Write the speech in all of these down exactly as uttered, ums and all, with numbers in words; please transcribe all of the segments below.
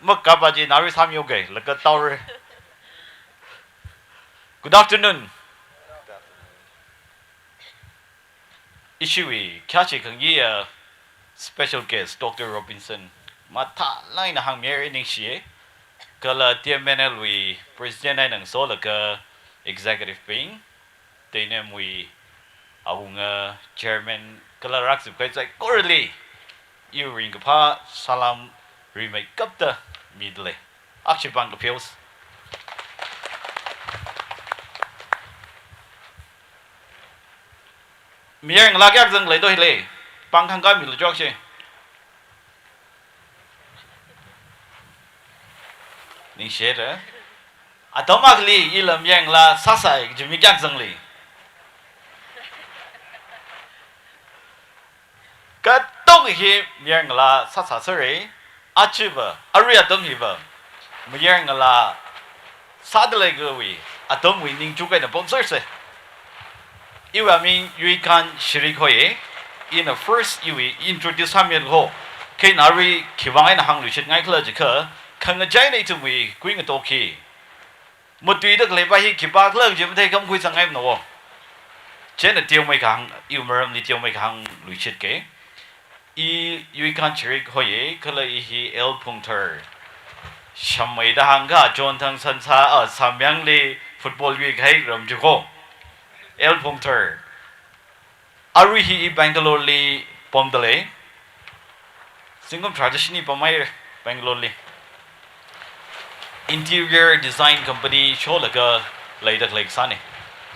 Makapa ji nari samyo ge, laga taur. Good afternoon. Ishiwi kyashi khangi, uh, special guest, Doctor Robinson. Mathālāk eina hāngmiya ningshiya. Kala T M N L wui President eina ngasolaga Executive bing, Teinemwui awunga Chairman kala rākazip kahai saikorali, iwui ringkaphā salam rimeikapta midalei. Akshi pāng kapheos. Mayarngalā kayākha zangdalei do hili? Pāng khangkā milu chokshi. Ningshira. Atam akhali ila mayarngalā sāsai kaji mi kayākha zangli? Katonga hi mayarngalā sāsā sāra, achiva, arui atam hiva, mayarngalā sādalei kawui, atamwui ningchuk eina pamsersa. Iwui aming Yuikhan Shirik hoya, ina first iwui introduce sāmiya ho, kha ina arui khiwuivang eina hāngluishitngai khala jiakha, khangachei eina ithumwui kuingatok hi matuida khaleipa hi khipākhala kaji matheikhamkhui sāngaimana wo. Chieina teomeikha hāng, iwui maramli teomeikha hāngluishitke. I Yuikhan Shirik hoya, kala i hi L Phungthar. Shammeida hāngkha, Chonthang Sansa, ah, Samyangli football yuikahai ram chi ko. L Phungthar. Arui hi i Bangalore li pamdalei. Zingkum tharāda shini pamhaira Bangalore li. Interior Design Company sholaga leida khalei kasāna.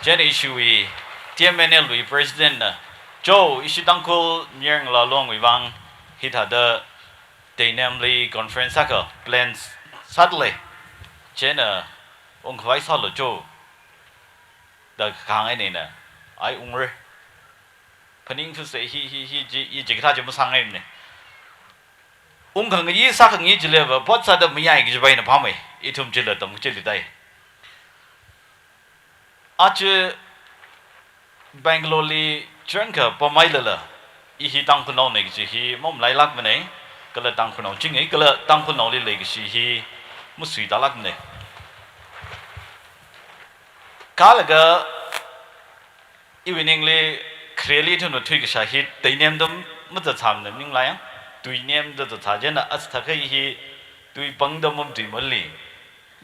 Chieina ishiwui T M N L wui President na, "Cho, ishi Tangkhul mayarngalā longwui vang hithāda Teinemli conference sākha plans sādalei. Chieina ungkhavai sālu cho," da kahāng eina ina, "Ai ungra. Phaningthusa hi, hi, hi ji, i jikathā ji masāngaimana." Ungkhangayi sākhangayi chiliva, phot sāda mayai kajiva ina phāmei. Ithum chila tamkachili dai. Aja Bangalore li changkha pamhailala, i hi Tangkhulnaona kaji hi mamalailākmana, kala Tangkhulnao chinga, kala Tangkhulnaoli leikashi hi masuitālākmana. Kha laga iwui ningli khareli ithumna thuikashā hi Teinem da mazatsāmana, maninglā ya. Tuinem da zatsā chieina, as thākha i hi tui pangda mamatuimalei.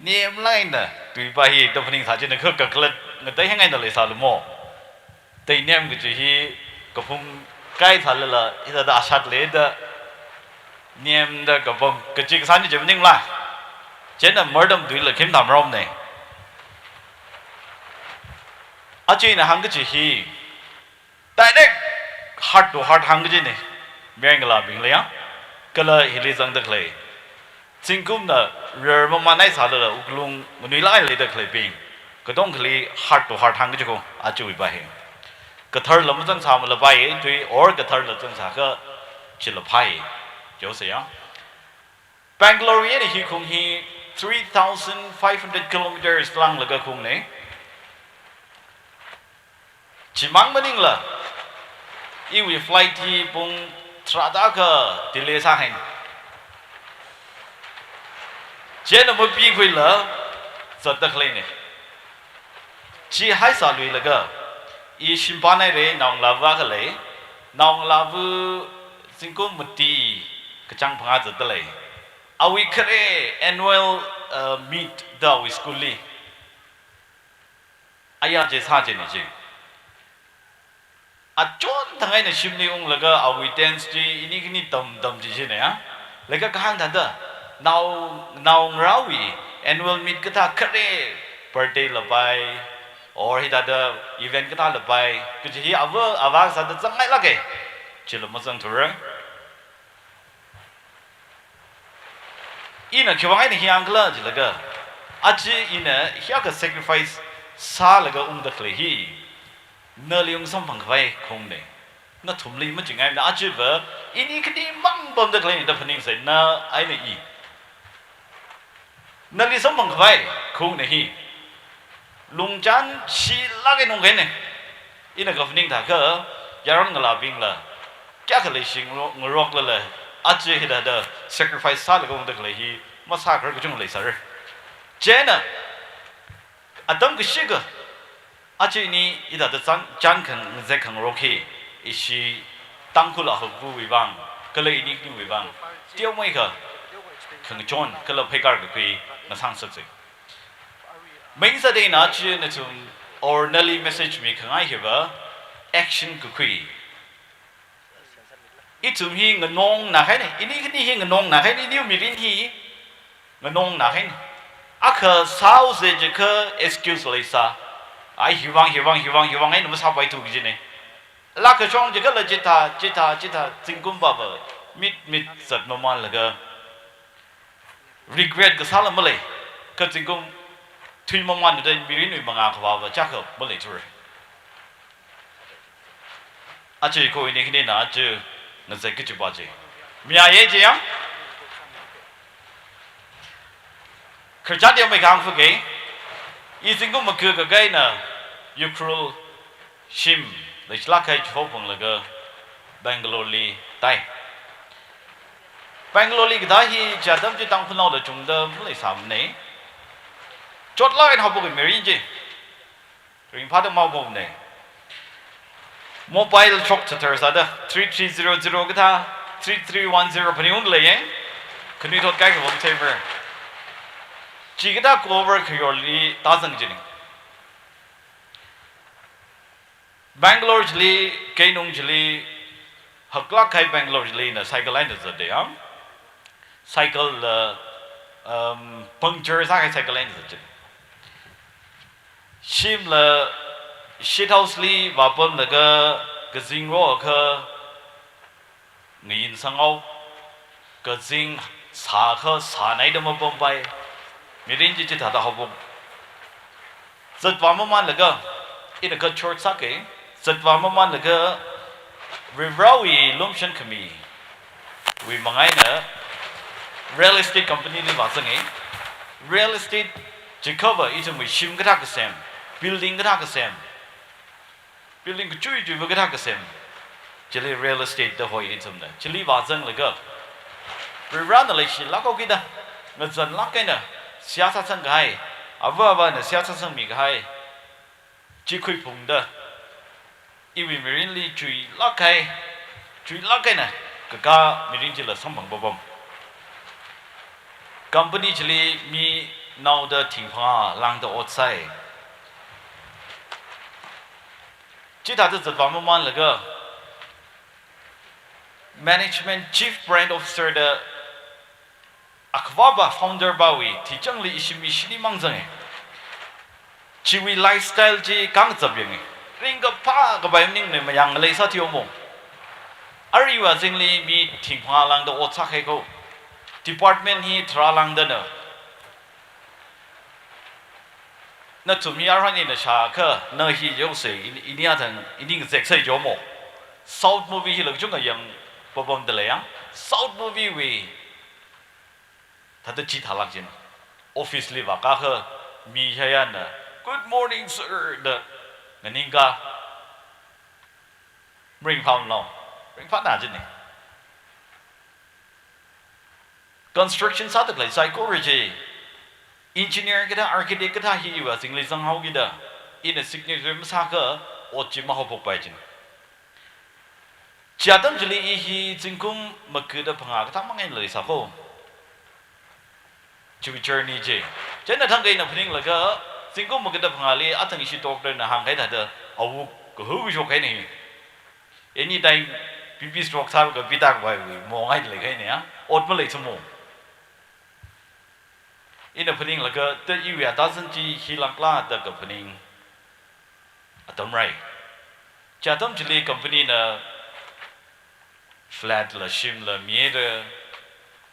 Nemlāk eina tuipa hi da phaningsā chieina kha kakhalat ngatei hāngngaida leisālu mo. Teinem kaji hi kaphung kai sālala, hithāda ashat leida nemda kapam kaji kasā ni chi maninglā. Chieina mardam tuila khim tamromna. Aja ina hāng kaji hi direct heart to heart hāng kajina. Mayarngalābingli ya, kala hili zangda khalei, zingkumna rar mamānai sālala wuklung nganuilāk eina leida khaleibing, katongali heart to heart hāng kaji ko, ajawui pa hi. Katharla mazangsāmalapai, tui or katharla zangsākha chila phai. Chihaosa ya. Bangalore eina hi khaung hi three thousand five hundred kilometers lānglaga khaungna. Chimang maningla, iwui flight hi pung tharāda akha delay sāhaina. Chieina mapikhuila zatda khaleina. Chi haisāluilaga, i shimpān haira, naongalāva khalei, naongalāva zingkum mati kachāng phangā zatdalei. Awui khare annual, uh, meet da awui school li. Aya je sā je ni je. Achon thang eina shimli unglaga awui dance chi ini khani tamtam chi china ya. Laga kahāng thāda, nao, naongarāwui annual meet kathā khare, birthday lapai, or hithāda event kathā lapai, kaji hi ava, ava sāda zangngailāka. Chila mazangthura. Ina khiwuivang eina hi hāngkhala jilaga, aja ina hiyākha sacrifice sālaga ungda khalei hi, nali ungsamphang khavai khaungna. Nathumli machingaimana, ajava ini khanimang pamda khaleina da phaningsai, na eina i. Nali samphang khavai khaungna hi. Lungchān shilāk eina ungkahaina. Ina kaphaning thākha, yaron ngalābingla kayākha leishing ro-, ngaroklala, aja hithāda sacrifice sālaga ungda khalei hi masākharar kachungkha leisāra. Chieina, atam kashikha, aja ini hithāda chān, chān khangarok hi, ishi Tangkhul ahaowui vang, kala ini khaniwui vang, teomeikha khangachon, kala pheikar kakhui ngasāngasaksa. Main sāda ina chi nathum or nali message mikhangai hiva action kakhui. Ithum hi nganong nakahaina, ini khani hi nganong nakahaina, ini mirin hi nganong nakahaina. Akha sāhaosa jiakha excuse leisā. Ai hiwui vang, hiwui vang, hiwui vang, hiwui vang eina masāpaithu kajina. Laa kachong jiakha la chithā, chithā, chithā, zingkum papa, mit, mit zatmamanlaga regret kasāla malei, kha zingkum thuimamanada mirinwui mangā khavāva chākha maleithura. Aja ko ini khanina aja ngazek kachipa chi. Miya ye chi ya? Khararchan teomeikha hāngfuke, i zingkum maka kakā eina Ukhrul shim leishilāk kahai chihophunglaga Bangalore li tai. Bangalore li katā hi chi atam chi Tangkhulnaola chungda maleisāmana. Chotlāk eina haophok mirin chi. Ringphāda maophokhana. Mobile shok thathar sāda three three zero zero kathā, three three one zero phaningungda leiya. Khanuithot kaikha vang theimara. Chikathā cover khayorli tāzang jina. Bangalore chili, keinung chili, haklāk kahai Bangalore chili ina cycle eina zatda ya. Cycle la, um, puncture sākahai cycle eina zat jina. Shimla shithouse li vāpamlaga kazing roakha ngayin sanghao, kazing sākha sānaida mapampai. Mirin chi chithāda haophok. Zatvā mamanlaga, ina kha short sāke, zatvā mamanlaga, Varivarāwui lumashan khamiwui manga eina real estate company li vāzanga. Real estate jiakhava ithumwui shim kathā kasem, building kathā kasem, building kachui chuiva kathā kasem, chili real estate da hoi ithumna. Chili vāzanglaga, Varivarāna leishilāk haokida, ngazanlāk eina seihā sāsang kahai, ava avāna seihā sāsangmi kahai chi khuiphungda, iwui mirinli chuilāk kahai, chuilāk eina kakā mirin chila samphang papam. Company chili mi naoda thing phangā lāngda ot sāi. Chithāda zatvā mamanlaga, management chief brand officer da akhavāpa founder pāwui thichangli ishim ishili māng zanga. Chiwui lifestyle chi kangazap yanga. Ringkaphā kapai maningmana, mayang ngalei sāthuihaomo. Arui azingli mi thing phangā lāngda ot sākahai ko. Department hi tharā lāngdana. Nathum hi arui ina shākha, na hi yaosa, in-, ini athang, ini ngazeksa yomo. South movie hila kachungkha yang papamda lei ya. South movie wui thāda chithālāk jina. Office li vākakha mi hayana, "Good morning, sir," da nganingka. Maringphāmalo. Ringphāna jina. Construction sāda khalei saikora chi, engineer kathā, architect kathā hi iwui azingli zanghaokida, ina signature masākha ot chi mahaophokpai jina. Chi atam chili i hi zingkum magada phangā kathā mang eina leisā ko. Chiwui journey chi. Chieina thangkha ina phaninglaga, zingkum magada phangāli athang ishi doctor na hāngkahai thāda, awuk kahu kashok kahaina hi. Anytime B P stroke sālaga pida khavaiwui maong eina leikahaina ya. Ot maleithumo. Ina phaninglaga, ta iwui atazan chi hilākla da kaphaning atam rāi. Chi atam chili company na flat la shim la mira,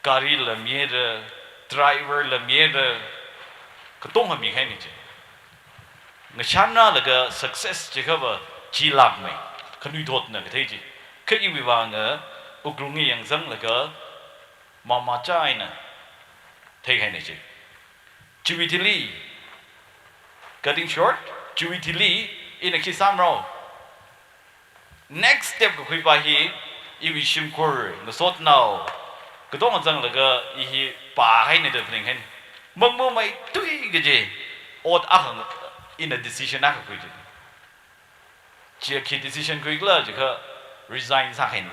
gari la mira, driver la mira, katonga mikahaina chi. Ngashanrālaga success jiakhava chilākmei, khanuithotna kathei chi. Kha iwui vang, uh, Ukhrul li yangzanglaga mamacha eina theikahaina chi. Chiwui thili, cutting short, chiwui thili, ina khi sāmrao. Next step kakhuipa hi, iwui shimkhur, ngasotnao, katonga zanglaga i hi pāhaina da phaninghaina. Mangmumeithui kaji ot akha ina decision akha khuichina. Chiya khi decision khuikhala jiakha resign sāhaina.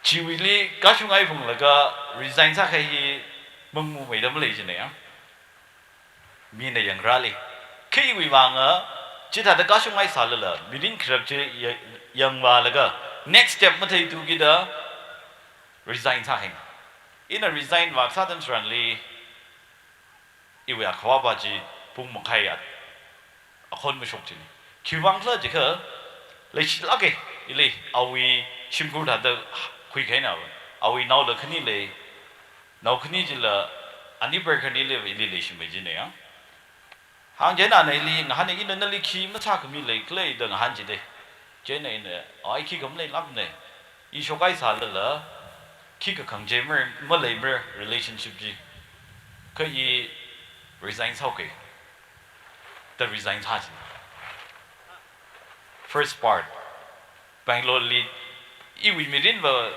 Chiwuili kashungai phunglaga resign sākahai hi mangmumeida maleichina ya. Mina yangrāli. Khiwui vanga chithāda kashungai sālala, mirin kharak chi ya-, yangvālaga, next step matheithu kida resign sāhaina. Ina resign vākasā atam tharanli, iwui akhavāpa chi pung makhai a, akhon mashok china. Khiwuivang khala jiakha, leishilāka, ili, awui shimkhur thāda khuikahaina, awui naola khani lei, nao khani chila, ani per khani lei, ili leishimei china ya. Hāngchieina ana ili ngahāna, ina nali khi masākhami leikhala da ngahānchida. Chieina ina, ai khikha maleilākmana. I shokkahai sālala, khikha khangachei mar, maleimara relationship chi. Kha i resign sāhaoka. Da resign sāchina. First part. Bangalore li iwui mirinva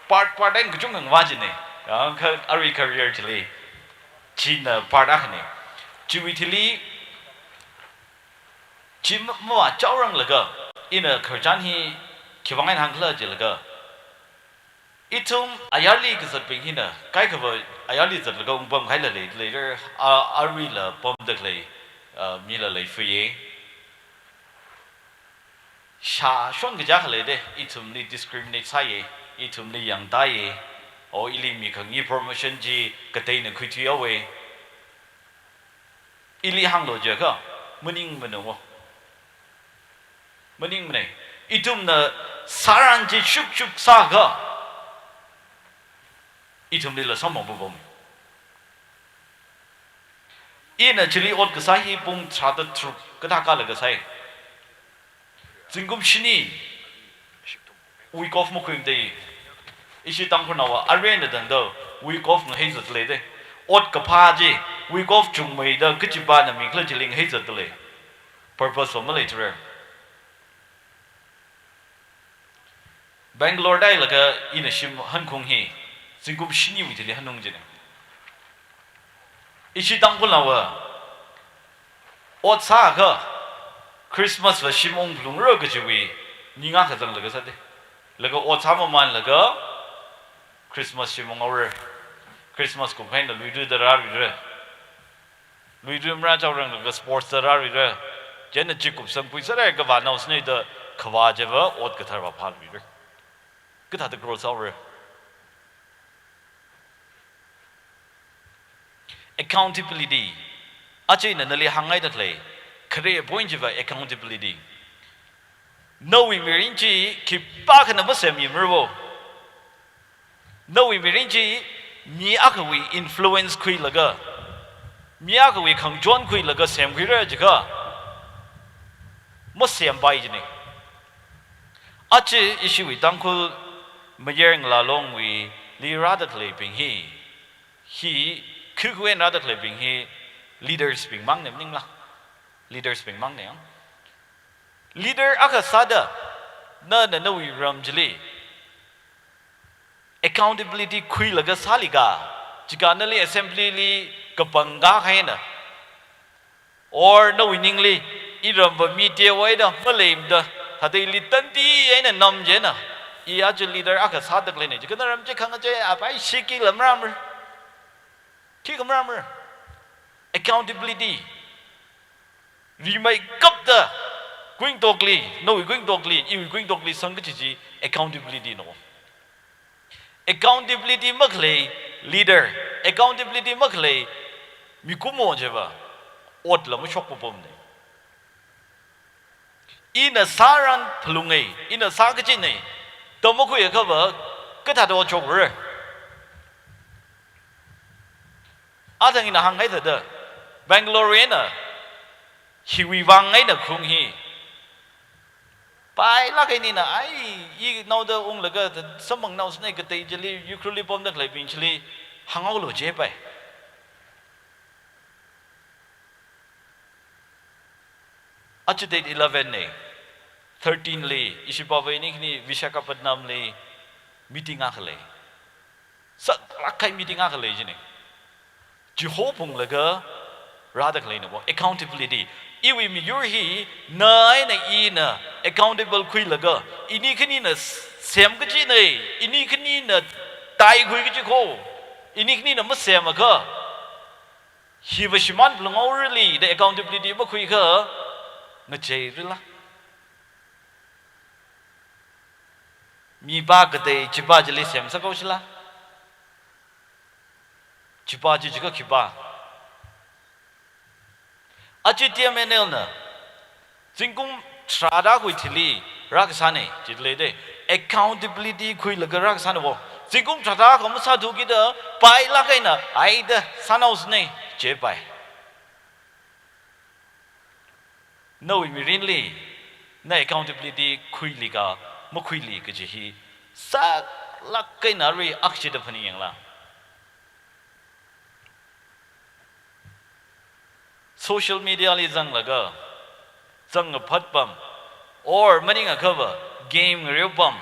part part eina kachungkha ngavā china. Ya, kha arui career chili. China part akhana. Chiwui thili, chi ma, mavāchaoranglaga, ina khararchan hi khiwuivang eina hāngkhala jilaga, ithum ayarli kazatbing hina, kaikhava ayarli zatlaga ungpamkahaila lei, leira, a, aruila pamda khalei, a, mila leifaya. Shāshon kaja khalei da, ithumli discriminate sāya, ithumli yangtāya, o ili mi khangi promotion chi kateina khuithuihaowa. Ili hānglu jiakha, maningmana mo. Maningmana. Ithumna sāran chi shukshuk sākha, ithumlila samphang pupam. Ina chili ot kasā hi pung tharāda tharuk kathā kālaga sāi. Zingkum shini week off makhuimada, ishi Tangkhulnaova arui eina tangda week off ngahai zatleida. Ot kaphā chi week off chungmeida kachipāna mikhala chili ngahai zatdalei. Purpose va maleithura. Bangalore da leilaga ina shim hankhung hi zingkum shiniwui thili hanung china. Ishi Tangkhulnaova ot sākha Christmas va shim ungphalungra kajiwui ning akha zanglaga sāda. Laga ot sāmamanlaga Christmas shim unghaora. Christmas kumkha eina luiruida rāruira. Luiru marāchaoranglaga sports da rāruira. Chieina chikup sangkhui sāra kavā naoshinada kavā chiva ot kathar vāphāluira. Kathāda grow sāhaora. Accountability. Aja ina nali hāngngaida khalei khare point chiva accountability. Nawui mirin chi khipākhana masemmimaravo. Nawui mirin chi mi akhawui influence khuilaga, mi akhawui khangachon khuilaga semkhuira jiakha, masempai china. Aja ishiwui Tangkhul mayar ngalālongwuili rāda khaleibing hi, hi, khikhuiwui eina rāda khaleibing hi leaders bing mangna maningla. Leaders bing mangna yang. Leader akha sāda, nana nawui ram chili accountability khuilaga sāli ka, jiakha nali assembly li kapangkā kahaina, or nawui ningli, iramva mi teohaida maleimada, thāda ili tandi eina namchieina, i aja leader akha sāda khaleina jiakha naram chi khangachei apai shikila marāmara. Khikha marāmara. Accountability. Rimeikapta kuingatokli, nawui kuingatokli, iwui kuingatokli sangkachi chi accountability na. Accountability makhalei leader, accountability makhalei mikumo chiva otla mashok papamna. Ina sāran phalungai, ina sākachinai, da makhuiakhava kathāda otshokra. Athang ina hāngngai thāda, Bangalore eina, hiwui vang eina khaung hi. Pailāk eina ina, ai, inaoda unglaga, samphang naoshinai katei chili, Ukhrulli pamda khaleibing chili, hānghaolu jipai. Aja date eleven na, thirteen li, ishi pāvai ni khani Visakhapatnam li, Meeting akha lei. Saklāk kahai meeting akha lei jina. Chiho phunglaga rāda khaleina bo, accountability. Iwui miyur hi na eina ina accountable khuilaga, ini khanina s-, sem kajina, ini khanina taikhui kaji kho, ini khanina masemakha, hiva shimān phalungaorali da accountability makhuikha, ngacheirila. Mipā katei chipā chili semsak haoshila. Chipā chi jiakha khipā. Aja T M N L na zingkum tharāda khui thili rākasāna, chili de accountability khuilaga rākasāna bo. Zingkum tharāda kha masāthu kida pailāk eina, ai da sānaosāna, chipai. Nawui mirinli, na accountability khuili ka, makhuili kaji hi, saklāk eina arui akshida phaningyangla. Social media li zanglaga, zangkaphat pam, or maningakhava, game ngareo pam,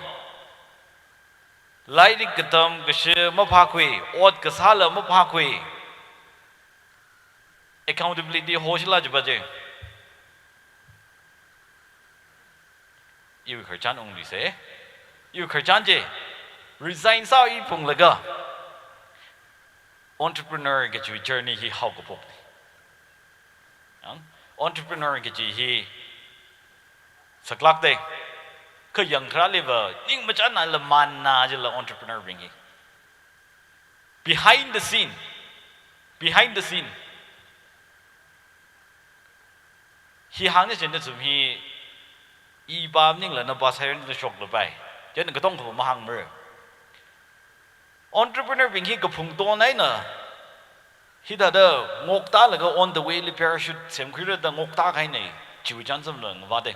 lairik katam kashi maphākhui, ot kasāla maphākhui, accountability hoshila jipa je. Iwui khararchan ungluisa. Iwui khararchan je, resign sāi phunglaga entrepreneur kaji journey hi haokaphokna. Yang, entrepreneur kaji hi saklāk de. Kha yangkharāliva, ning machānla manna jila entrepreneur bing hi. Behind the scene. Behind the scene. Hi hāngna chieina nathum hi, ipā maningla napa sairan na shoklapai. Chieina katongkha mahāngmara. Entrepreneur bing hi kaphungton eina, hithāda ngoktālaga on the way li parachute semkhuira da ngoktākahaina, chiwui chānjam chānjamla ngavāda.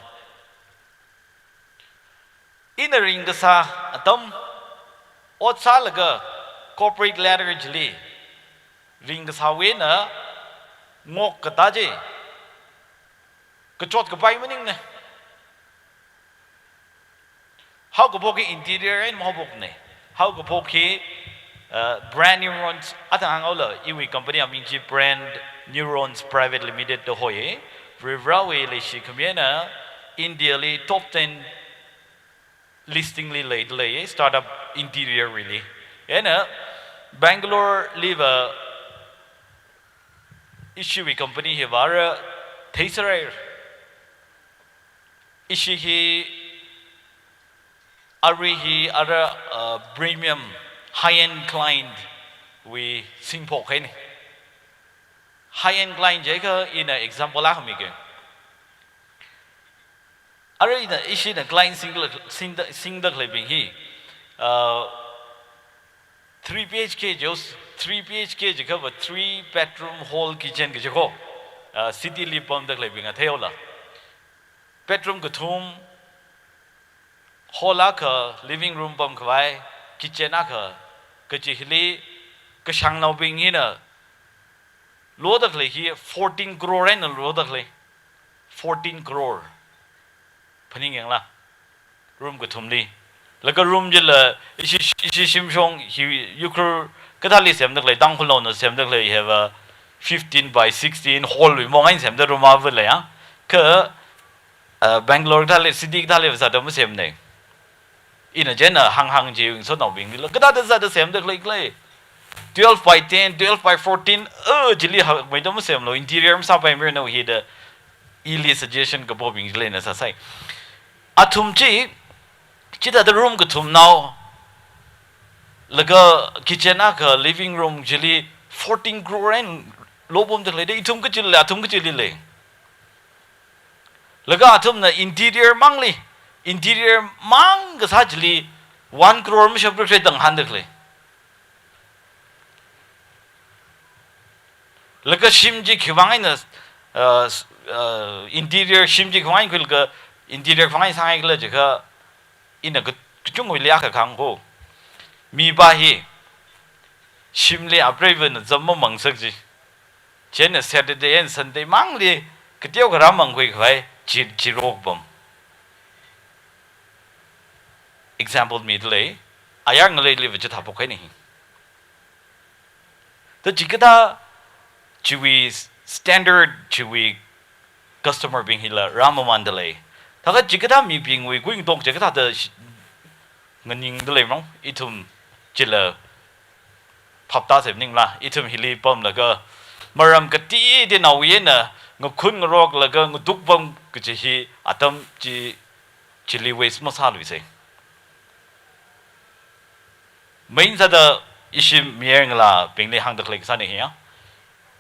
Ina ringkasā atam, ot sālaga corporate ladder chili ringkasāwui eina ngokkatā chi kachot kapai maningna. Haokaphok hi interior eina mahaophokna. Haokaphok hi, uh, Brand Neurons, athang hānghaola, iwui company aming chi Brand Neurons Private Limited da hoi. Varivarāwui leishi khamina India li top ten listing li leida lei, startup interior li. Eina Bangalore liva ishiwui company hi vāra theisarai. Ishi hi, arui hi ara, uh, premium high-end client wui singphok haina. High-end client jiakha ina example akha miki. Arui ina ishina client singda, singda, singda khaleibing hi, uh, three B H K jihaosa, three B H K jiakhava three bedroom hall kitchen kaji kho, uh, city li pamda khaleibingna theihaola. Bedroom kathum, hall akha, living room pamkhavai, kitchen akha, kaji hili kashāngnaobing hina loda khalei hi fourteen crore eina loda khalei. Fourteen crore. Phaningyangla. Room kathumli. Laga room chila ishi, ishi shimshong hi Ukhrul kathāli semda khalei, Tangkhulnaona semda khalei, hiva fifteen by sixteen hall wui mong eina semda room ava lei ya. Kha, uh, Bangalore kathāli, city kathāli sāda masemna. Ina chieina hānghāng chi ngasotnaobinglila, kathāda sāda semda khalei khalei. Twelve by ten, twelve by fourteen, uh, chili hakmeida masemlu, interior masāpaimara nao hi da, ili suggestion kapobing chili ina sāsai. Athum chi, chithāda room kathum nao, laga kitchen akha, living room chili fourteen crore eina lopamda khalei da, ithum kachili, athum kachili lei. Laga athumna interior mangli, interior mang kasā chili one crore mashapra kre tang hānda khalei. Laga shim chi khiwui vang eina, uh, s-, uh, interior shim chi khiwui vang eina khuilaga interior khiwui vang eina sāngaikhala jiakha, ina ka-, kachungwuili akha hāng kho. Mipā hi shimli apreivana zam mamangsak chi. Chieina Saturday and Sunday mangli kateokha rāmangkhuikhavai chi, chirok pam. Example mida lei, ayar ngaleiliva chithāphok haina hi. Da chikathā chiwui standard chiwui customer bing hila rāmamānda lei. Thākha chikathā mibingwui kuingatok chikathāda shi-, nganingda lei mong, ithum chila phaptāsei maningla, ithum hili pamlaga, maram kateonaowui eina ngakhun ngaroklaga ngatuk pam kaji hi atam chi, chili waste masāluisei. Main sāda ishi mayarngalābingli hāngda khalei kasāna hi ya.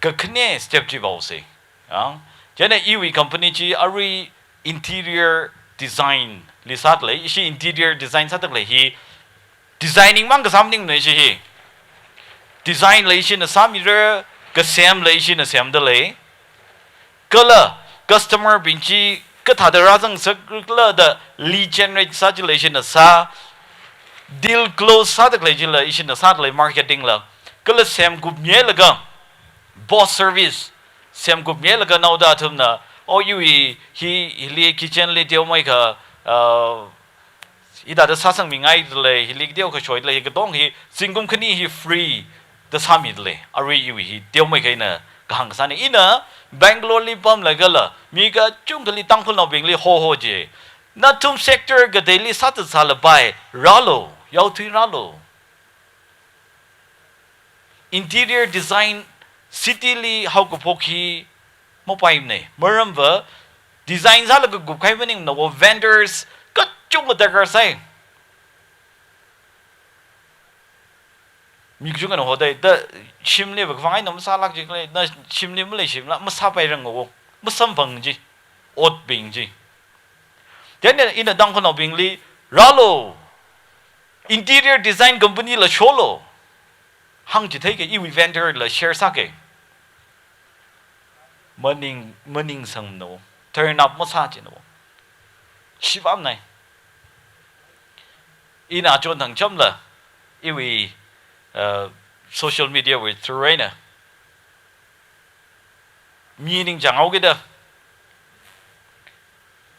Kakhane step chi vaosei. Ya. Chieina iwui company chi arui interior design li sāda lei, ishi interior design sāda khalei hi designing mang kasā maningmana ishi hi. Design la ishina sāmira, kasem la ishina semda lei. Kala customer bing chi kathāda rāzangsakkhala da lead generate sā chila ishina sā, deal close sāda khalei chila ishina sāda lei marketing la. Kala semkupmilaga, post service semkupmilaga naoda athumna, oh, iwui hi, hili kitchen li teomeikha, uh, hithāda sāsangmingaida lei, hili teokha shoida lei, hi katong hi zingkum khani hi free da sāmida lei, arui iwui hi teomeikha eina kahāng kasāna. Ina Bangalore li pamlagala, mi kachungkhali Tangkhulnaobingli hoho ji. Nathum sector kateili sāthat sālapai, rālu, yaothui rālu. Interior design city li haokaphok hi mapaimana. Maramva design sālaga kupkahai maningmana, wo vendors kachungkha darkar sai. Mi kachungkhana hodai, da shimliva kavang eina masālāk jikhala, na shimli maleishimla, masāpairang wo, masamphang ji, otbing ji. Then ina Tangkhulnaobingli, rālu, interior design company la sholu, hāngchitheika, iwui vendor la share sāka. Maning, maningsangmana, turn up masā china. Shivamnai. Ina chon thangchamla, iwui, uh, social media wui through eina mi ningchānghaokida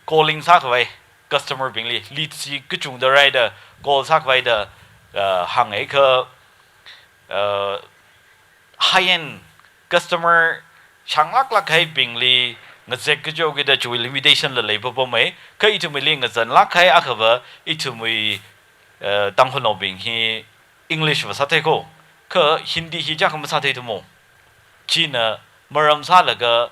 calling sākhavai, customer bingli, lead chi kachungda rāhaida, call sākhavai da, uh, hānghai kha, uh, high-end customer shānglāklāk kahaibingli ngazek kajihaokida chiwui limitation la leipapamei, kha ithumwuili ngazanlāk kahai akhava ithumwui, uh, Tangkhulnaobing hi English va sāthei ko, kha Hindi hi chiyākha masāthei thumo. China maram sālaga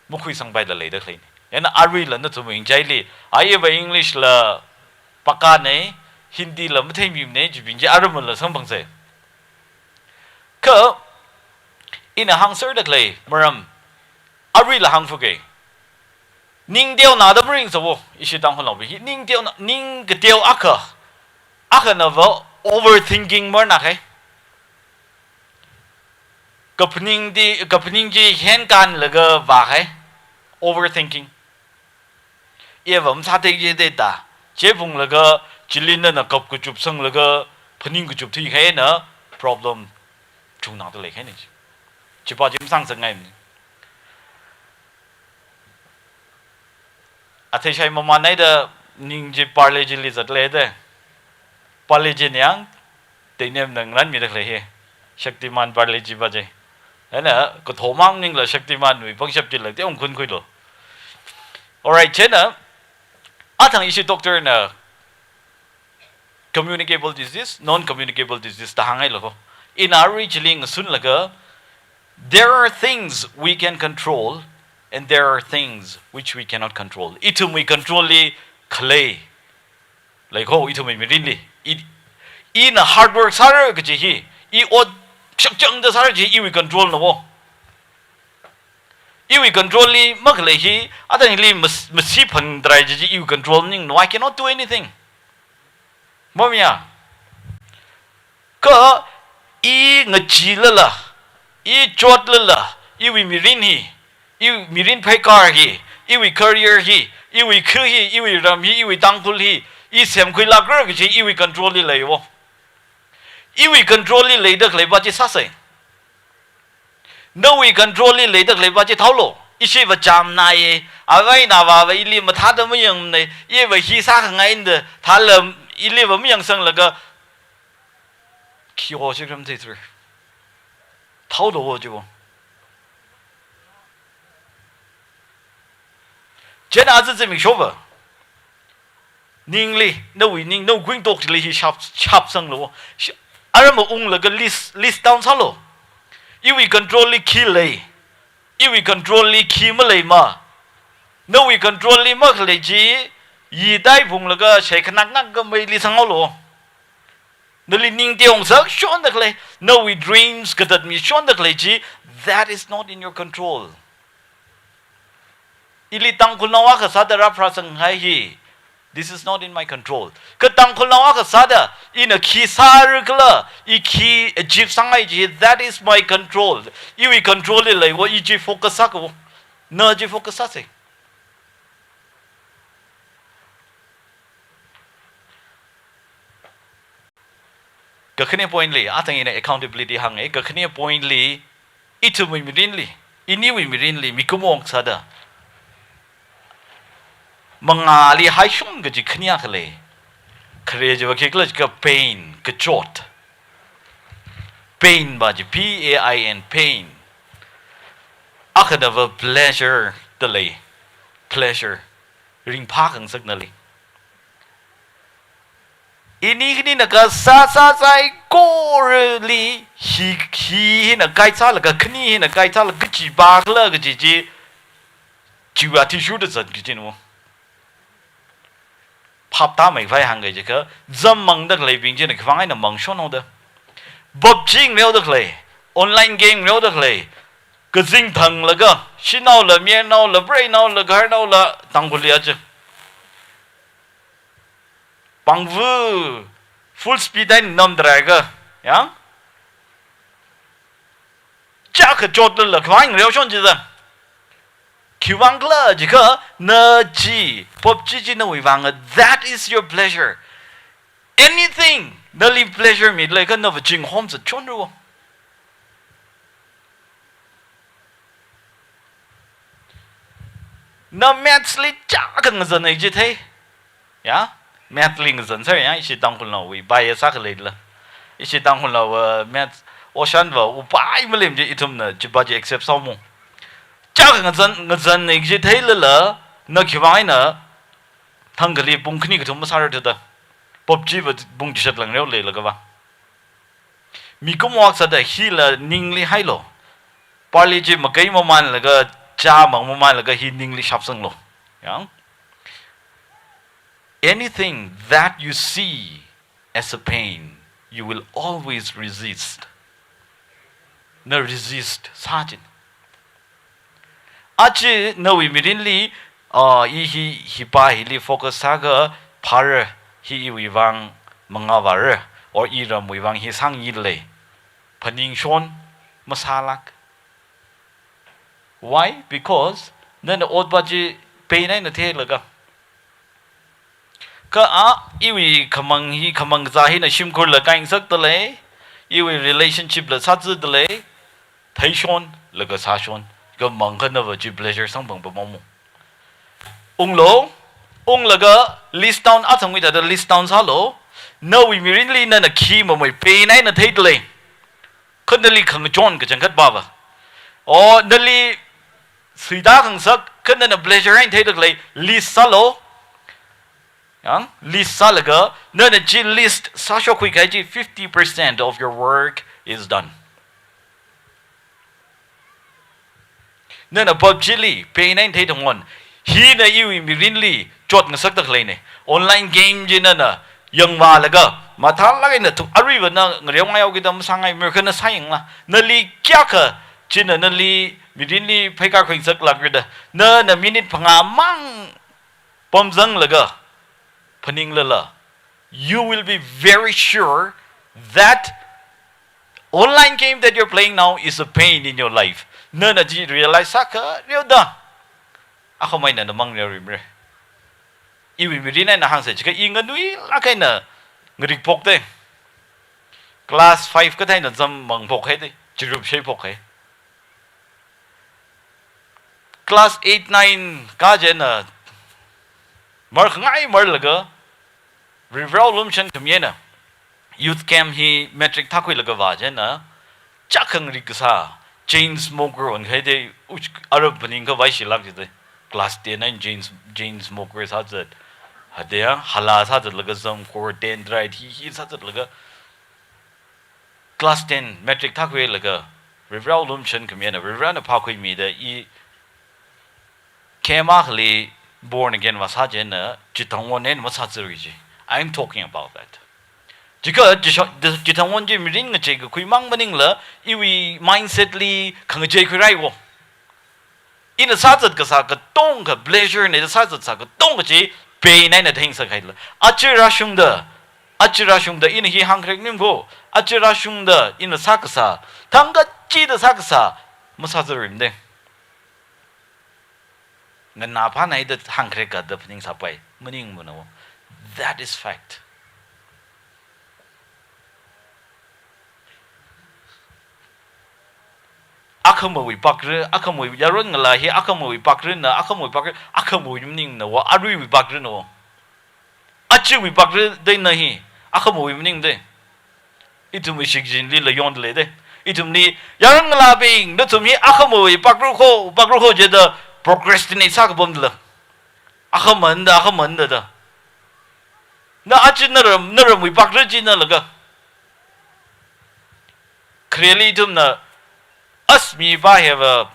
makhuisangpaila leida khaleina. Chieina aruila nathum ngachaili, aiva English la pakāna, Hindi la matheimimana, chibing chi aruila samphangsa. Kha ina hāngserda khalei maram, aruila hāngfuka. Ning teonada maringsa wo, ishi Tangkhulnaobing hi, ning teona, ning kateo akha, akhanava overthinking marnākahai. Kaphaning di, kaphaning chi henkānlaga vākahai, overthinking. Iva masāthei jida, chiphunglaga, chili nana kap kachup sanglaga, phaning kachup thuikahai eina problem chungnāda leikahaina chi. Chipa chi masāngasakngaimana. Athei shai mamānhaida ning chi Parle-G li zatleida. Parle-G na yang, teinem nang ranmida khalei hi. Shaktiman Parle-G pa chi. Chieina, kathomang maningla Shaktiman wui pangshap chila teokha khunkhuilu. Alright, chieina, athang ishi doctor na communicable disease, non-communicable disease da hānghailu ko. Ina arui chili ngasunlaga, there are things we can control and there are things which we cannot control. Ithumwui control li khalei lei ko, ithumwui mirinli. I, ina hard work sāra kaji hi, i ot shakchangda sāra kaji iwui control na wo. Iwui control li makhalei hi, athang hili mas-, masi phandarai kaji iwui control maningmana, I cannot do anything. Mamiya. Kha i ngachee lala, i chot lala, iwui mirin hi, iwui mirin pheikar hi, iwui career hi, iwui khu hi, iwui ram hi, iwui Tangkhul hi, i semkhuilākra kaji iwui control li lei wo. Iwui control li leida khaleipa chi sāsei. Nawui control li leida khaleipa chi thaolu. Ishiva chāmnai, avā eina avāva ili mathāda mayangmana, iva hi sākhangaina da, thāla iliva mayangsanglaga, Khi ho chi kram thei thur. Thao lo wo chi wo. Chieina aja zimiksho va. Ningli, nawui ning, nawui kuintok chili hi shap, shap sanglo. Shi-, aram unglaga list, list down sālo. Iwui control li khi lei. Iwui control li khi maleima. Nawui control li makhalei chi, yi tai phunglaga shai khanaknak ka meili sanghaolo. Nali ning teongsak shonda khalei, nawui dreams katatmi shonda khalei chi, that is not in your control. Ili Tangkhulnao akha sāda rāpharāsanghai hi. This is not in my control. Kha Tangkhulnao akha sāda, ina khi sāra khala, i khi achieve sāngai chi, that is my control. Iwui control li lei wo, i chi focus sāka wo. Na chi focus sāsei. Kakhane point li, atang ina accountability hānga, kakhane point li, ithumwui mirinli, iniwui mirinli, mikumo sāda. Mangāli haishung kaji khani akha lei. Khare chiva khikhala jiakha pain, kachot. Pain va chi, P A I N, pain. Akhana va pleasure da lei. Pleasure. Ringphā khangasak nali. Ini khanina kasā sā saikorali hi, hi hina kai sālaga, khani hina kai sālaga, kachi ba khala kaji chi, chiwui athishurda zat kajina mo. Phap tāmeikhavai hāngga jiakha, zam mangda khaleibing china khivang eina mang shonhaoda. PUBG ngareoda khalei, online game ngareoda khalei, kazing thanglaga, shanaola, mayarnaola, preinaola, gaharnaola, Tangkhulli aja. Pangvu, full speed eina namda raiga, ya? Chakha chotlala, khivang ngareo shon jida. Khivang khala jiakha, na chi, PUBG chi nawui vang, that is your pleasure. Anything, nali pleasure mi leikha nava chinghom sā chonra wo. Na maths li chakha ngazan eina chithei. Ya, maths li ngazan sāra ya, ishi Tangkhulnaowui bias akha leila. Ishi Tangkhulnao, uh, maths, ocean va upai malem chi ithumna chiva chi accept sāmo. Chakha ngazan, ngazan eina chitheilala, na khivang eina thangkhali pung khani kathum masāra thuda. PUBG va pung chishat lang reo leilaga va. Mikumo akha sāda hila ningli hailo. Parli chi makai mamanlaga, cha mang mamanlaga hi ningli shapsanglo. Ya? Anything that you see as a pain, you will always resist. Na resist sāchin. Achi nawui mirinli, ah, i hi, hipa hili focus sāga phāra, hi iwui vang mangāvāra, or iramwui vang hi sāngi lei. Phaningshon masālāk. Why? Because nana otpa chi pain eina theilaga. Kha a, iwui khamang hi, khamang kazā hina shimkhurla kaingasakta lei, iwui relationship la sāzada lei, theishonlaga sāshon, khamang khanava chi pleasure samphang pamamo. Unglo, unglaga list down, athangwui thāda list down sālo, nawui mirinli nana khi mamei pain eina theida lei. Kha nali khangachon kachangkhat pava. O, nali suida khangasak, kha nana pleasure eina theida khalei list sālo. Yang, list sālaga, nana chi list sāshok khuikahai chi fifty percent of your work is done. Nana PUBG li, pain eina theida ngon. Hina iwui mirinli, chot ngasakta khaleina. Online game chi nana yangvālaga, mathālāk eina thuk aruiva na ngareongai haokida masāngai, mirkhana sāyangla. Nali kayākha china nali mirinli pheikar khuingasaklākra da. Nana minute phangā mang pamzanglaga, phaninglala, you will be very sure that online game that you're playing now is a pain in your life. Nana chi realize sākhareo da. Akhama eina na mangreo rimre. Iwui mirin eina hāngsa jiakha i nganuilāk eina ngarikphok te. Class five kathā eina zam mangphok hai te. Chirup shaiphok hai. Class eight, nine kā chieina, mar khangai marlaga, Varivarāwui lumashan khami eina, youth camp hi matric thākhuilaga vā chieina, chākhangri kasā, chain smoker onkhaida, uch, arab phaningkha vaishilāk jida. Class ten eina chain, chain smoker sāzat. Hāda ya, hala sāzatlaga zam, kor ten try, hi, hi sāzatlaga. Class ten, matric thākhuilaga, Reverend Lumshan khamina, Reverend na phākhuimida, i camp akhali born again vāsā chieina, chithangwon eina masāzarki ji. I'm talking about that. Chikha, chisho-, chithangwon chi mirin ngacheikakhui mang maningla, iwui mindset li khangachei khuirai wo. Ina sāzat kasā katongkha, pleasure na sāzat sā katongkha chi, pain eina theng sākhaila. Aja rāshungda, aja rāshungda, ina hi hāngkharek nim ko, aja rāshungda, ina sā kasā, thangkachida sā kasā, masāzarmade. Nganāphānaida hāngkharek kada phaningsāpai, maningmana wo. That is fact. Akhamawui pakra, akhamawui yaron ngalā hi, akhamawui pakrana, akhamawui pakra, akhamawui maningna wo, aruiwui pakrana wo. Ajawui pakra dai na hi, akhamawui maningde. Ithumwui shichinlila yonda leide. Ithumli, yaron ngalābing, nathum hi akhamawui pakra kho, pakra kho jida procrastinate sākapamda la. Akhamanda, akhamanda da. Na aja naram, naramwui pakra chi nalaga. Khareli ithumna, as mi pa hiva,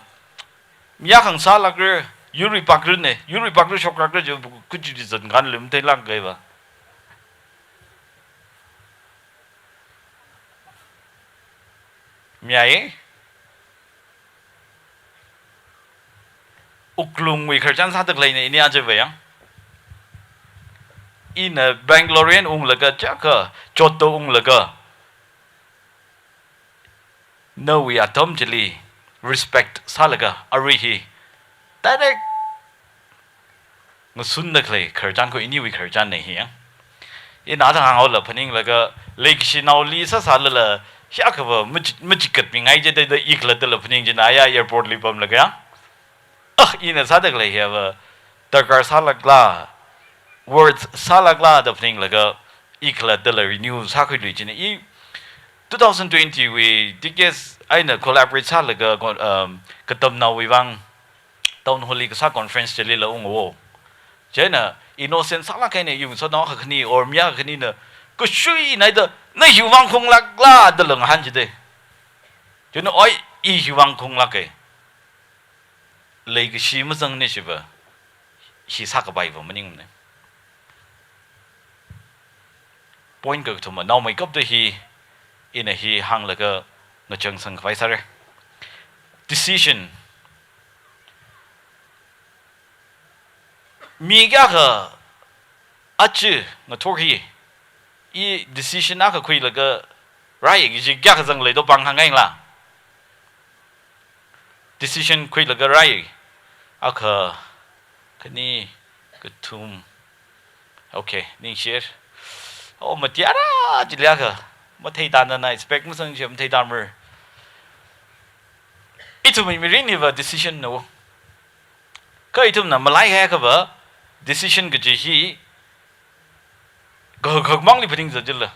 mi akhang sālākra, yurwui pakrane, yurwui pakra shoklākra ji, kuchi ji zan kan lim theilāk kaiva. Mi ai, Wuklungwui khararchan sāda khaleina ini ajava yang. Ina Bangalorean unglaga chākha, Chotto unglaga. Nawui atam chili respect sālaga arui hi direct ngasunda khalei khararchan kho iniwui khararchanna hi yang. Ina thang hānghaola phaninglaga leikashinaoli sāsālala, hi akhava machi-, machikatmingai jida da ikhalattala phaning china ya airport li pamlaga yang. Ah, ina sāda khalei hiva darkar sālākla, worth sālākla da phaninglaga, ikhalattala renew sākhuilui china. I two thousand twenty wui D K S eina collaborate sālaga, um, katamnaowui vang Town Hall li kasā conference chilila ungwo. Chieina innocent sālāk eina yung sānao akha khani or mi akha khanina, kashui naida, na hiwui vang khanglākla da lang han jide. Chieina oi, i hiwui vang khanglāke. Leikashi mazangne shiva, hi sākapaiva maningmane. Point kakathuma, naomeikapta hi, ina hi hānglaga ngachang sangkhavai sāre. Decision. Mi kayākha aja ngathor hi, i decision akha khuilaga rai kaji kayākha zangleido pāng hāngngaila. Decision khuilaga rai. Akha, khani, kathum. Okay, ningshir. Oh, matiara chili akha. Mathei tānana, expect masang chi mathei tāmar. Ithumwui mirin hiva decision na wo. Kha ithumna malaikahai akhava decision kaji hi, kakhak mangli phaning zat jila.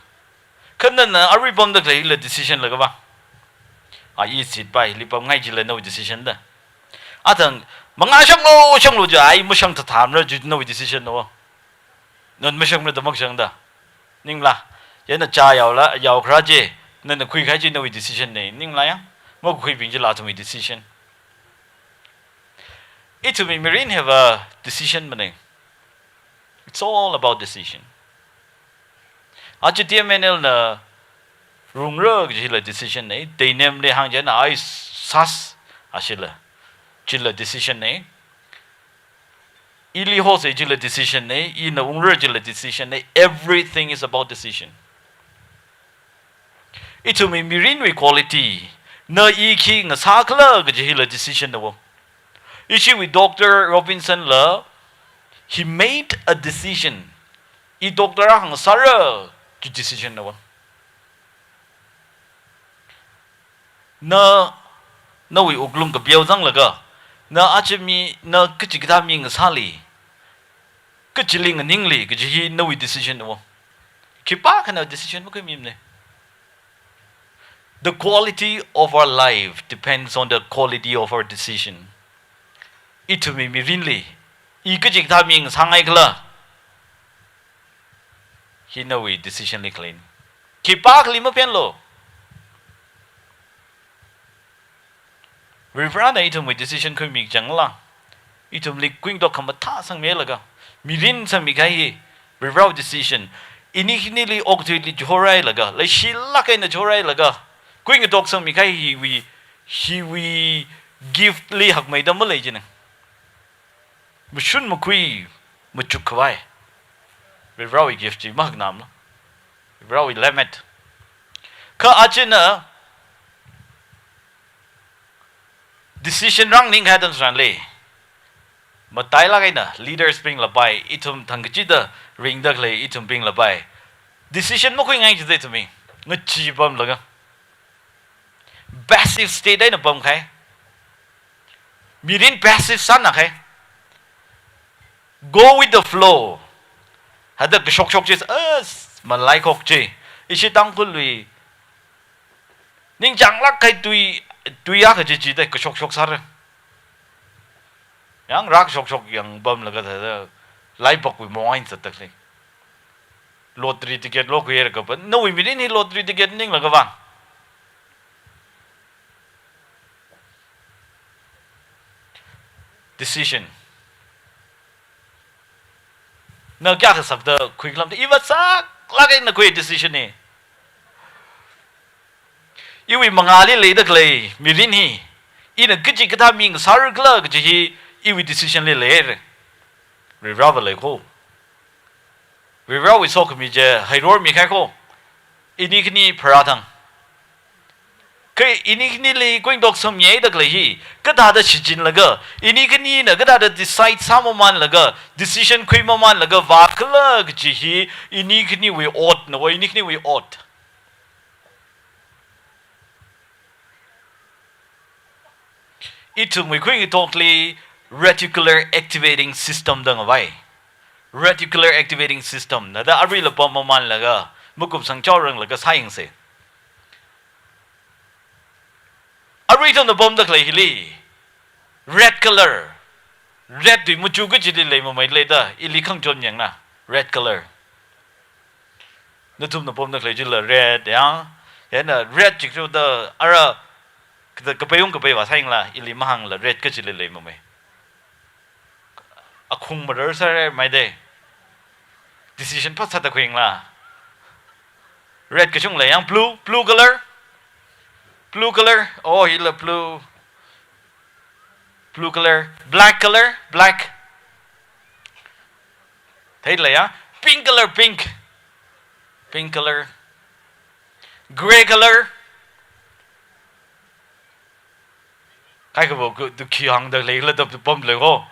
Kha nana arui pamda khaleila decision la kava. A, i seat pa hili pamngai jila nawui decision da. Athang, mangā shanglo, shanglo ji, ai mashang thathamra ji nawui decision na wo. Nana mashangra da makashang da. Ningla. Chieina chā yaola, yaokhara ji, nana khuikahai ji nawui decision ne. Ningla yang. Makhuibing jila athumwui decision. Ithumwui mirin hiva decision mane. It's all about decision. Aja T M N L na rungra kajila decision ne, Teinem li hāng chieina ai sas ashila, chila decision ne. Ili hose chila decision ne, ina ungra chila decision ne. Everything is about decision. Ithumwui mirinwui quality, na i khi ngasākhala kaji hila decision na wo. Ishiwui Doctor Robinson la, he made a decision. I doctor akha ngasāra, chi decision na wo. Na, nawui wuklung kapeo zanglaga, na aja mi, na kachikathā mi ngasāli, kachili nganingli, kaji hi nawui decision na wo. Khipākhana decision makhuimimane. The quality of our life depends on the quality of our decision. Ithumwui mirinli, i kachikathā mi ngasāngai khala, hi nawui decision li khaleina. Khipākhali mapenlu. Varivarana ithumwui decision khuimi kachangla, ithumli kuingatok khamathā sangmilaga, mirin sangmikahai hi Varivarawui decision. Ini khanili okathuili chihorhailaga, leishilāk eina chihorhailaga, kuingatok sangmikahai hiwui, hiwui gift li hakmeida malei jina. Mashun makhui, machukkhavai. Varivarawui gift chi mahaknamla. Varivarawui lemmet. Kha achina decision rānganing khatam tharanli, matailāk eina leaders bingla pai, ithum thangkachida ringda khalei ithumbingla pai, decision makhuingai jida ithumwui ngachee pamlaga, passive state eina pamkahai. Mirin passive sānakahai. Go with the flow. Hithāda kashokshok chi, as, malaikhok chi. Ishi Tangkhulwui ningchānglāk kahai tui, tui akha chi chida kashokshok sāra. Yang rākashokshok yang pamlaga thāda, laipakwui mong eina zatda khalei. Lottery ticket lokhuilaga pa, nawui mirin hi lottery ticket maningla kavang. Decision. Na kayākha sakda khuikhala da, iva saklāk eina khui decision hi. Iwui mangāli leida khalei mirin hi, ina kachikathā mi ngasāra khala kaji hi, iwui decision li leira. Varivarava leikho. Varivarawui sokhami chi hairormi kaikho. Ini khani pharāthang. Kha ini khanili kuingatok sangmihaida khalei hi, kathāda shichinlaga, ini khanina kathāda decide sāmamanlaga, decision khuimamanlaga vākhala kaji hi, ini khaniwui otna, wa ini khaniwui ot. Ithumwui kuingatokli reticular activating system da ngavai. Reticular activating system na da aruila pammamanlaga, makupsang chaoranglaga sāyangsa. Arui ithumna pamda khalei hili, red color, red tui machu kachili leimamei leida, ili khangachon yangna, red color. Nathumna pamda khalei chila red, ya. Yana red chikchuda ara kada kapayung kapaiva sāyangla, ili mahāngla red kachili leimamei. Akhung marar sāra maida. Decision phat sāda khuiyangla. Red kachungla yang blue, blue color. Blue color. Oh, hila blue. Blue color. Black color. Black. Theila ya. Pink color, pink. Pink color. Grey color. Kaikhava ku, tu khi hāngda leila da pamlei ho.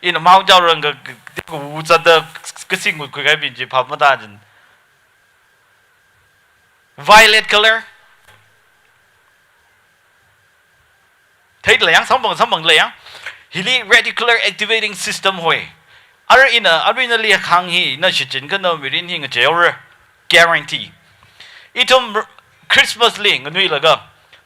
Ina mao jaorang ka, ka, ka u zatda kasing khuikahai bing chi phap matāchin. Violet color. Theila yang, samphang, samphangla yang. Hili reticular activating system hoi. Ara ina, ara ina li khang hi, na shichin kha na mirin hi ngacheihaora. Guarantee. Ithum Christmas li nganuilaga,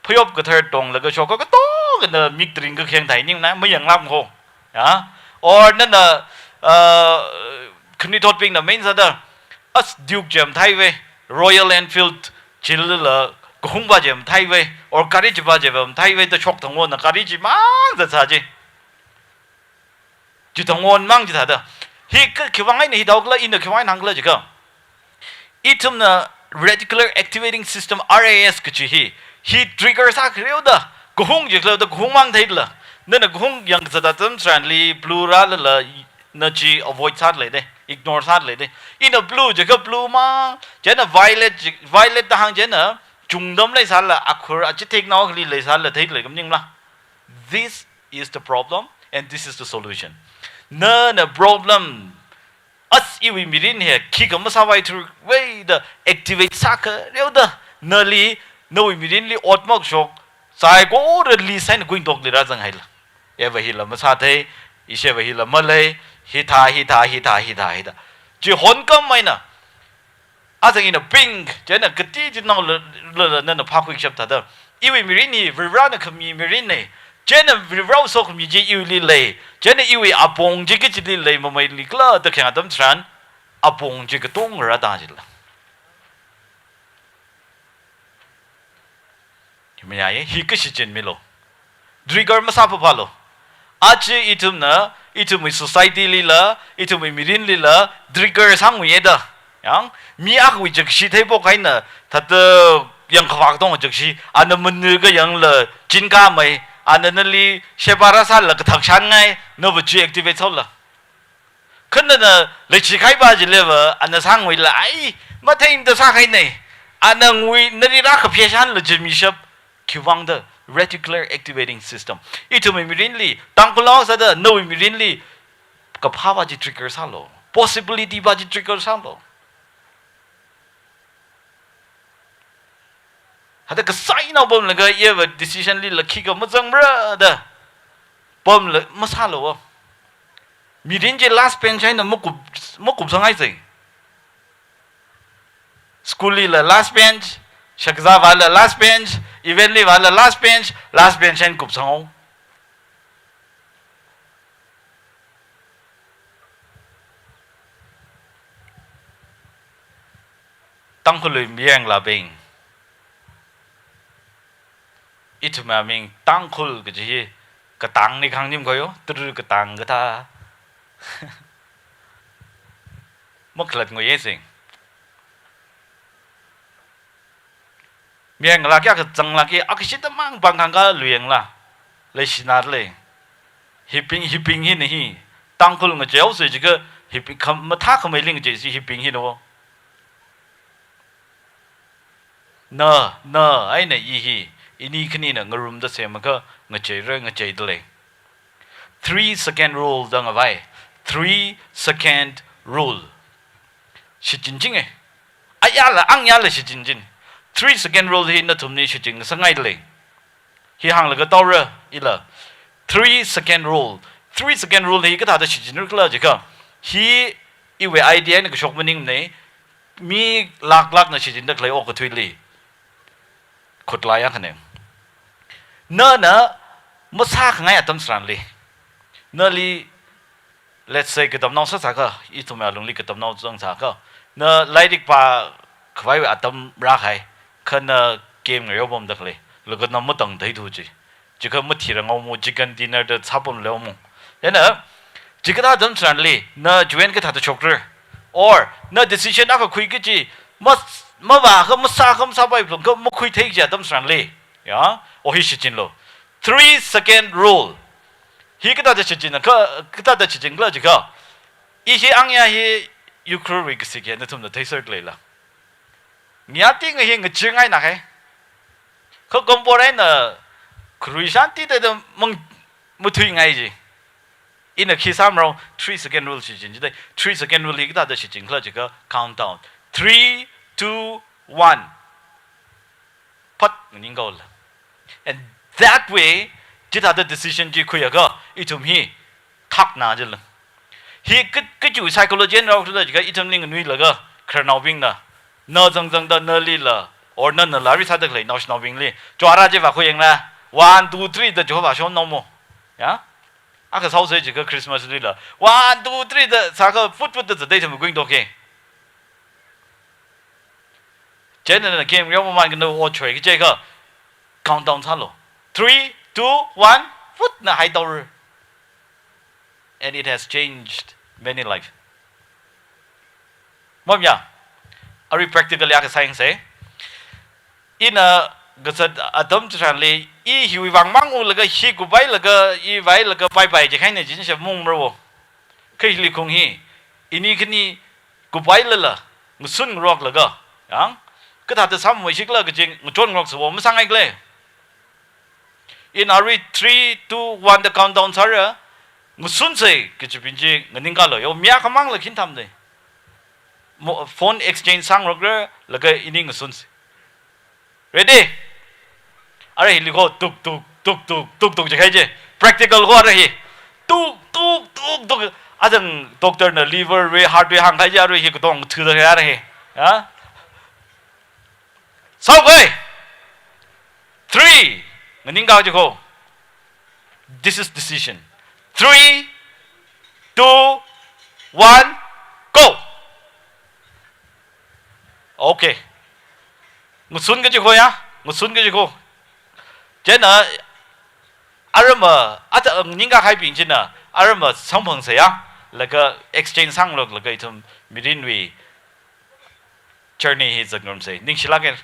phayop kathar tonglaga shoka katongana mik tring kakheng thai ningna, mayanglām ho. Ya? Or nana, uh, khanuithotbingna main sāda, as Duke chi matheiva, Royal Enfield chilala, kahungva chi matheiva, or gari chiva chi matheiva, da shok thangona gari chimang da sā chi. Chithang ngonmang chithāda. Hi ka, khiwuivang eina hi thaokhala, ina khiwuivang hāngkhala jiakha, ithumna reticular activating system, R A S kachi hi, hi trigger sākhareoda, kahung jiakhala da kahungmang theila. Nana kahung yangkazat atam tharanli blue rālala, na chi avoid sāda leida, ignore sāda leida. Ina blue jiakha blue mang, chieina violet ji-, violet da hāng chieina, chungdam leisāla, akhur achitheknao akhali leisāla theida lei khamaningla. This is the problem and this is the solution. Nana problem, as iwui mirin hi khikha masāvaithuruiva da activate sākhareoda, nali, nawui mirinli ot makashok, saikorali saina kuingatokli rāzanghaila. Eva hila masāthei, isheva hila malei, hithā, hithā, hithā, hithā, hithā. Chihon kam maina, Azang ina ping, chieina kati chi nao la, la, la, nana phākhui shap thāda. Iwui mirin hi, Varivarana khami mirinna. Chieina Varivarawui sokhami chi iwuili lei. Chieina iwui apong chi kachili lei, mameili khala da khayang atam tharan, apong chi katonga rāda jila. Hi mayāya, hi kashichin milo. Trigger masāpaphalo. Aja ithumna, ithumwui society lila, ithumwui mirinlila, trigger sāngwui eda. Yang, mi akhawui jakshi theiphok eina, thāda yangkhavā katonga jakshi, ana manu kayangla, chin kamei, ana nali sheba rāsāla kathak shānngai, nava chi activate sāla. Kha nana leishi kahaipa chiliva, ana sāngwuila, ai, matheida sākahaina. Ana ngui, nali rākaphā shānla jimishap, khiwuivang da reticular activating system. Ithumwui mirinli, Tangkhul sāda, nawui mirinli, kaphāpa chi trigger sālo. Possibility pa chi trigger sālo. Hada kasānao pamlaga iyava decision lila khikha mazangra da pamla masālo. Mirin chi last bench eina makup, makupsanghai sai. School lila last bench, shakzāvāla last bench, event livāla last bench, last bench eina kupsanghao. Tangkhulwui miyanglabing. Ithumwui aming Tangkhul kaji hi katang ni khangnim khoyo, turu katang kathā. Makhalat ngoye sing. Miyanglaki, akha zanglaki, akha shitamang pangkhangkha luyangla. Leishinā lei. Hibing, hibing hina hi. Tangkhul ngacheihaosa jiakha, hibing kham, mathākhamei lingchei si hibing hina wo. Na, na, eina i hi. Ini khanina ngarumda semakha, ngacheira, ngacheida lei. Three second rule da ngavai. Three second rule. Shichin chinge. Ayala, angyala shichin chin. Three second rule hi nathumli shichin sangngaida lei. Hi hānglaga taora ila. Three second rule. Three second rule hi kathāda shichinra khala jiakha. Hi iwui idea eina kashok maningmana. Mi laklakna shichinda khalei okathuili. Khutlai akhana. Nana masākhangai atam tharanli. Nali, let's say, katamnao sāsākha, ithumwui alungli katamnao zangsākha. Na lairik pākhavai atam rākahai, kha na game ngayao pamda khalei, laga na matang theithu chi. Jiakha mathiranghaomo, chicken dinner da sāpamleomo. Chieina, chi kathā atam tharanli, na chiwui eina kathāda shokra. Or, na decision akha khui kaji, ma, mavākha, masākha, masāpai phalungkha, makhuithei kaji atam tharanli. Ya, o hi shichinlo. Three second rule. Hi kathāda shichin, kha, kathāda shichin khala jiakha. I hi angya hi Ukhrulwui kasik hi nathumna theiser leila. Ngayā tinga hi ngachirngaina hai. Kha kompor eina kharui shanti da da mang muthuingai ji. Ina khi sāmrao, three second rule shichin jidai. Three second rule hi kathāda shichin khala jiakha countdown. Three, two, one. Phat nganingkaola. And that way, chithāda decision chi khuiakha, ithum hi thakna jila. Hi ka, kachi psychology eina rao khala jiakha ithumli nganuilaga, khararnaobingna, na zangzangda nalila, or nana lari sāda khalei naoshinaobingli. Chora chi vākhuiyangla, one, two, three da Jehovah shon naomo. Ya? Akha saosai jiakha Christmas lila. One, two, three da sākha put put da zatei thum kuing doke. Chieina na game reo maman kano o choi kajiakha countdown sālo. Three, two, one, put na hai taora. And it has changed many life. Mamya, arui practically akha science e. Ina kazat atam tharanli, i hiwui vang mang ulaga hi kupailaga, i vailaga paipai jikhaina jinsha mung mravo. Kha hili kong hi, ini khani kupailala, ngasun ngaroklaga, yang, kathāda sāmamei shikhala kaji ngachon ngarok savo masāngai khala. Ina arui three, two, one da countdown sāra, ngasunsa kajibing chi nganingkalo, yo, mi akhamangla khin thamde. Mo, phone exchange sāngarokra, laga ini ngasunsa. Ready? Ara hili ko tuk, tuk, tuk, tuk, tuk, tuk, jikhai je. Practical ko ara hi. Tuk, tuk, tuk, tuk. Adang doctor na liver wui, heart wui hāngkahai je ara hi katong thuda ara hi. Ya? Sāuke. Three. Nganingkā jiko. This is decision. Three, two, one, go. Okay. Ngasunka jiko ya. Ngasunka jiko. Chieina arama, ata nganingkākahaibing china arama samphangsa ya. Laga exchange sānglu, laga ithum mirinwui journey hi zatngarumsa. Ningshilāke.